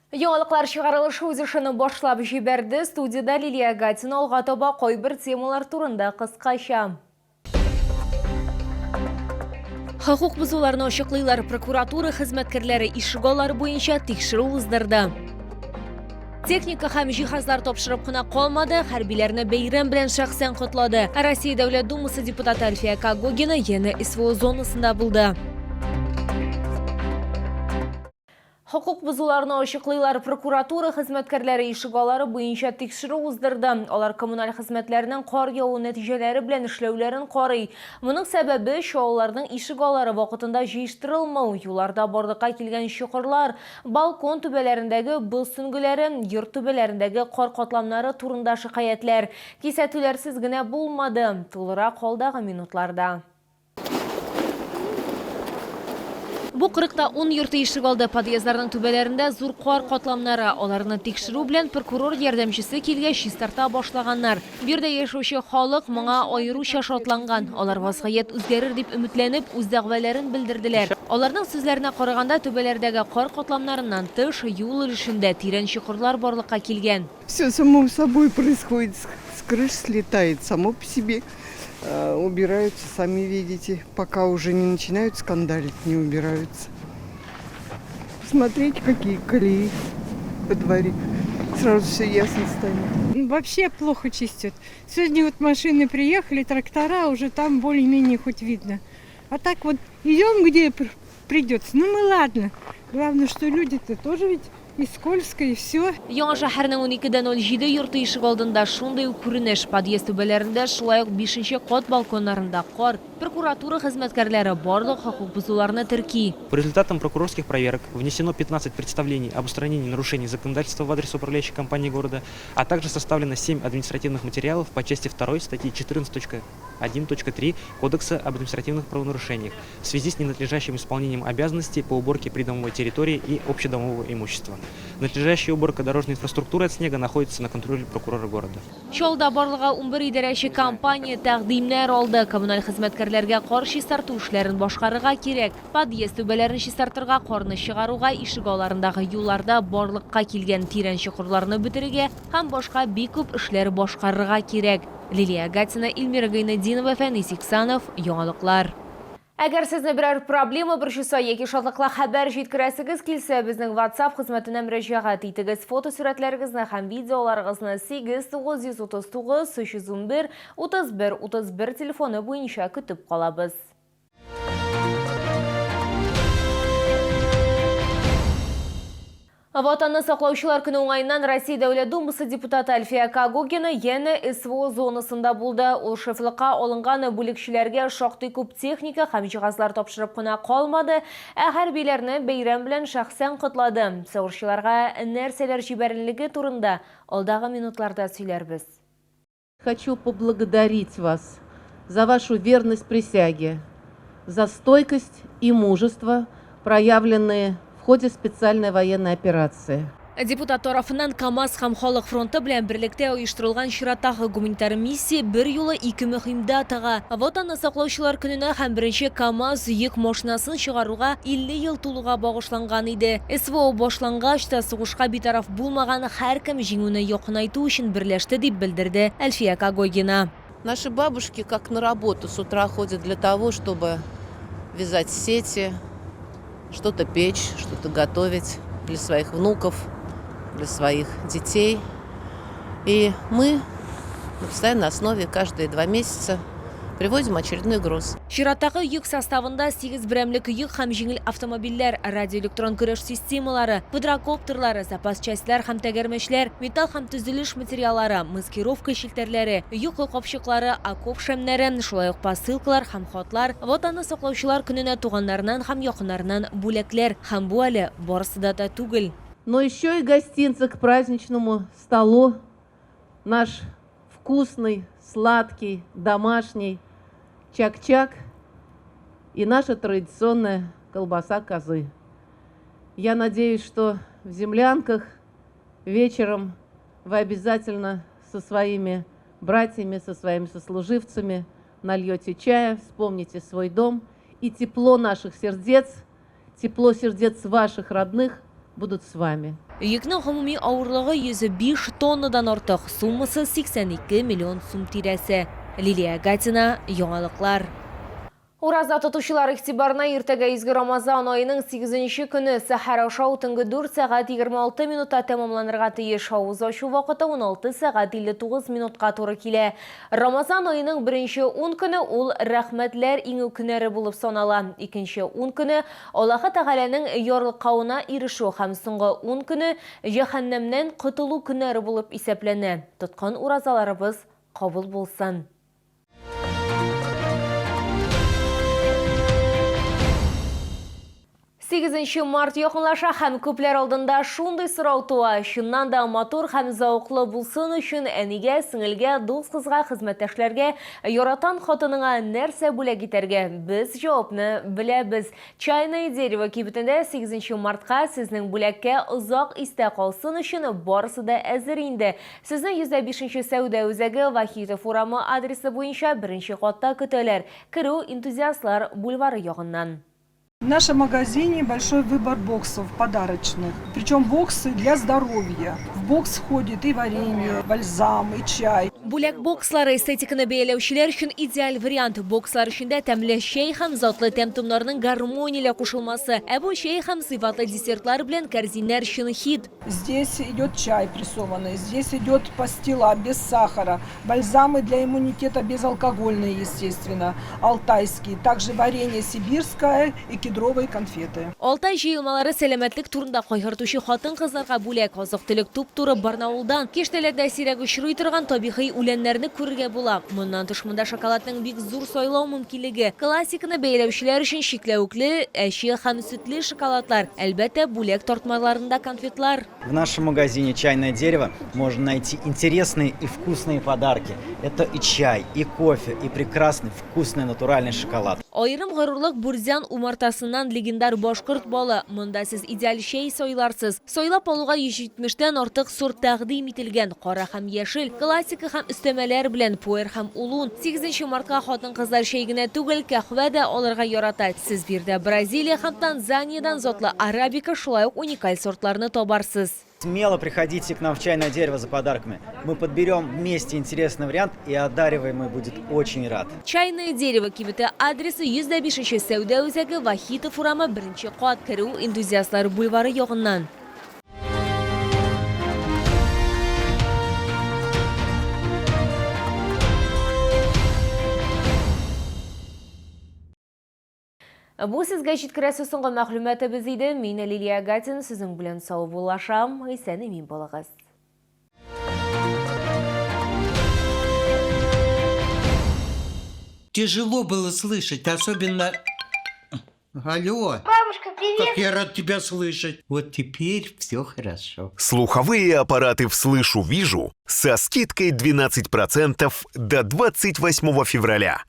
Яңалыклар чыгарылышы үз эшен башлап җибәрде. Студиядә Лилия Гатина, алга таба кайбер темалар турында кыскача. Хокук бозуларны ачыклыйлар. Прокуратура хезмәткәрләре ишегаллары буенча тикшерү уздырды. Техника һәм җиһазлар тапшырып кына калмады, хәрбиләрне бәйрәм белән шәхсән котлады. Россия Дәүләт Думасы депутаты Альфия Когогина янә СВО зонасында булды. Хокук бозуларны ачыклыйлар. Прокуратура хезмәткәрләре ишегаллары буенча тикшерү уздырды. Алар коммуналь хезмәтләрнең кар яву нәтиҗәләре белән эшләүләрен карый. Моның сәбәбе, чаллыларның ишегаллары вакытында җыештырылмау, юлларда барлыкка килгән чокырлар, балкон түбәләрендәге боз сөңгеләре, йорт түбәләрендәге кар катламнары турында шикаятьләр. Кисәтүләрсез генә булмады. Тулырак алдагы минутларда. Бу 40 та 10 йорты ишегалды подъездларының түбәләрендә зур кар катламнары. Аларны тикшерү белән прокурор ярдәмчесе килгәч чистарта башлаганнар. Биредә яшәүче халык моңа аеруча шатланган. Алар вазгыять үзгәрер дип өметләнеп, үз дәгъваларын белдерделәр. Аларның сүзләренә караганда, түбәләрдәге кар катламнарыннан тыш, юл өлешендә тирән чокырлар барлыкка килгән. Все само собой происходит, с крыш слетает само по себе, убираются, сами видите, пока уже не начинают скандалить, не убираются. Посмотрите, какие колеи во дворе, сразу все ясно станет. Вообще плохо чистят. Сегодня вот машины приехали, трактора, уже там более-менее хоть видно. А так вот идем, где придется. Ну мы ладно. Главное, что люди-то тоже ведь и скользко, и все. Яңа шәһәрнең 12,07 йорты ишегалдында шундый ук күренеш. Подъезд түбәләрендә, шулай ук бишенче кат балконнарында кар. Прокуратура хезмәткәрләре барлык хокук бозуларны терки. По результатам прокурорских проверок внесено 15 представлений об устранении нарушений законодательства в адрес управляющей компании города, а также составлено 7 административных материалов по части 2 статьи 14.1.3 Кодекса об административных правонарушениях в связи с ненадлежащим исполнением обязанностей по уборке придомовой территории и общедомового имущества. Надлежащая уборка дорожной инфраструктуры от снега находится на контроле прокурора города. Чаллыда барлыгы 11 идарәче компания тәкъдимнәр алды. Коммуналь хезмәткәрләргә кар чистарту эшләрен башкарырга кирәк. Подъезд түбәләрен чистартырга, карны чыгаруга, ишегалларындагы юлларда барлыкка килгән тирән чокырларны бетерергә һәм башка бик күп эшләр башкарырга кирәк. Лилия Гатина, Эльмира Гайнетдинова, Фәнис Иксанов, Яңалыклар. Әгәр сезне берәр проблема борчыса яки шатлыклы хәбәр җиткерәсегез килсә, безнең WhatsApp хезмәтенә мөрәҗәгать итегез. Фотосурәтләрегезне һәм видеоларыгызны 8 939 311 31 31 телефоны буенча көтеп калабыз. Ватанны саклаучылар көне уңаеннан Россия Дәүләт Думасы депутаты Альфия Когогина янә СВО зонасында булды. Ул шефлыкка алынган бүлекчеләргә шактый күп техника һәм җиһазлар тапшырып кына калмады, ә хәрбиләрне бәйрәм белән шәхсән котлады. Сугышчыларга нәрсәләр җибәреллеге турында алдагы минутларда сөйләрбез. Хочу поблагодарить вас за вашу верность присяге, за стойкость и мужество, проявленные в ходе специальной военной операции. Депутат тарафыннан КАМАЗ һәм Халык фронты белән берлектә оештырылган чираттагы гуманитар миссия берьюлы ике мөһим датага, Ватанны саклаучылар көненә һәм беренче КАМАЗ йөк машинасын чыгаруга 50 ел тулуга багышланган иде. СВО башлангач та сугышка битараф булмаган һәркем җиңүне якынайту өчен берләште, дип белдерде Әлфия Когогина. Наши бабушки как на работу с утра ходят для того, чтобы вязать сети, что-то печь, что-то готовить для своих внуков, для своих детей. И мы на постоянной основе каждые 2 месяца привозим очередной груз. Чираттагы йөк составында сигез берәмлек йөк һәм җиңел автомобильләр, радиоэлектрон көрәш системалары, квадрокоптерлары, запас частьләр һәм тәгәрмәчләр, металл һәм төзелеш материаллары, маскировка челтәрләре, йокы капчыклары, окоп шәмнәре, шулай ук посылкалар һәм хатлар, Ватанны саклаучылар көненә туганнарыннан һәм якыннарыннан бүләкләр. Һәм бу әле барысы да да түгел. Но еще и гостинцы к праздничному столу наш вкусный, сладкий, домашний чак-чак и наша традиционная колбаса козы. Я надеюсь, что в землянках вечером вы обязательно со своими братьями, со своими сослуживцами нальете чая, вспомните свой дом, и тепло наших сердец, тепло сердец ваших родных будут с вами. Йөкнең гомуми авырлыгы 105 тоннадан артык, суммасы 82 миллион сум тирәсе. Лилия Гатина, Яңалыклар. Ураза тотучылар игътибарына иртәгә изге Рамазан аеның сигезенче көне сәхәр ашау төнге 4 сәгать 26 минутта тәмамланырга тиеш. Авыз ачу вакыты 16 сәгать 59 минутка туры килә. Рамазан аеның беренче ун көне ул рәхмәтләр иңү көннәре булып санала. Икенче ун көне Аллаһы Тәгаләнең ярлыкавына ирешү һәм соңгы ун көне җәһәннәмнән котылу көннәре булып исәпләнә. Тоткан уразаларыбыз кабул булсын! Сигезенче март якынлаша һәм күпләр алдында шундый сорау туа, чыннан да матур һәм зәвыклы булсын өчен әнигә, сеңелгә, дус кызга, хезмәттәшләргә, яратан хатыныңа нәрсә бүләк итәргә? Без җавапны беләбез. Чайное дерево кибетендә сигезенче мартка сезнең бүләккә озак истә калсын өчен барысы да әзер инде. Сезне 105 нче сәүдә үзәге Вахитов урамы адресы буенча беренче катта көтәләр. Керү Энтузиастлар бульвары ягыннан. В нашем магазине большой выбор боксов подарочных, причем боксы для здоровья. В бокс входит и варенье, бальзам, и чай. Бүләк бокслары эстетиканы бәяләүчеләр өчен идеаль вариант. Бокслар эчендә тәмле чәй һәм затлы тәм-томнарның гармонияле кушылмасы. Ә бу чәй һәм сыйфатлы десертлар белән кәрзиннәр чын хит. Здесь идет чай прессованный, здесь идет пастила без сахара, бальзамы для иммунитета безалкогольные, естественно, алтайские, также варенье сибирское и кедровые конфеты. Алтай җыелмалары сәламәтлек турында кайгыртучы хатын-кызларга бүләк. Азык-төлек туп-туры Барнаулдан. Киштәләрдә сирәк очрый торган табигый үләннәрне күрергә була. Моннан тыш монда шоколадның бик зур сайлау мөмкинлеге. Классиканы бәяләүчеләр өчен чикләвекле, әче һәм сөтле шоколадлар, әлбәттә, бүләк тартмаларында конфетлар. В нашем магазине Чайное дерево можно найти интересные и вкусные подарки. Это и чай, и кофе, и прекрасный вкусный натуральный шоколад. Аерым горурлык Бурзян умартасыннан легендар башкорт балы. Монда сез идеаль чәй сайларсыз. Сайлап алуга 170 тән артык сорт тәкъдим ителгән. Кара һәм яшел, классика һәм өстәмәләр белән, пуэр һәм улун. Сигезенче мартка хатын-кызлар чәй генә түгел, кәһвә дә алырга ярата. Сез биредә Бразилия һәм Танзаниядән затлы арабика, шулай ук уникаль сортларны табарсыз. Смело приходите к нам в Чайное дерево за подарками. Мы подберем вместе интересный вариант, и одариваемый будет очень рад. Чайное дерево кибете адресы 105 нче сәүдә үзәге, Вахитов урамы, беренче кат, керү Энтузиастлар бульвары ягыннан. Бу сезгә җиткерәсе соңгы мәгълүматыбыз иде. Мин Лилия Гатин сезнең белән саубуллашам. Исән-имин булыгыз. Тяжело было слышать, особенно... Алло. Бабушка, привет. Как я рад тебя слышать. Вот теперь все хорошо. Слуховые аппараты «Вслышу-вижу» со скидкой 12% до 28 февраля.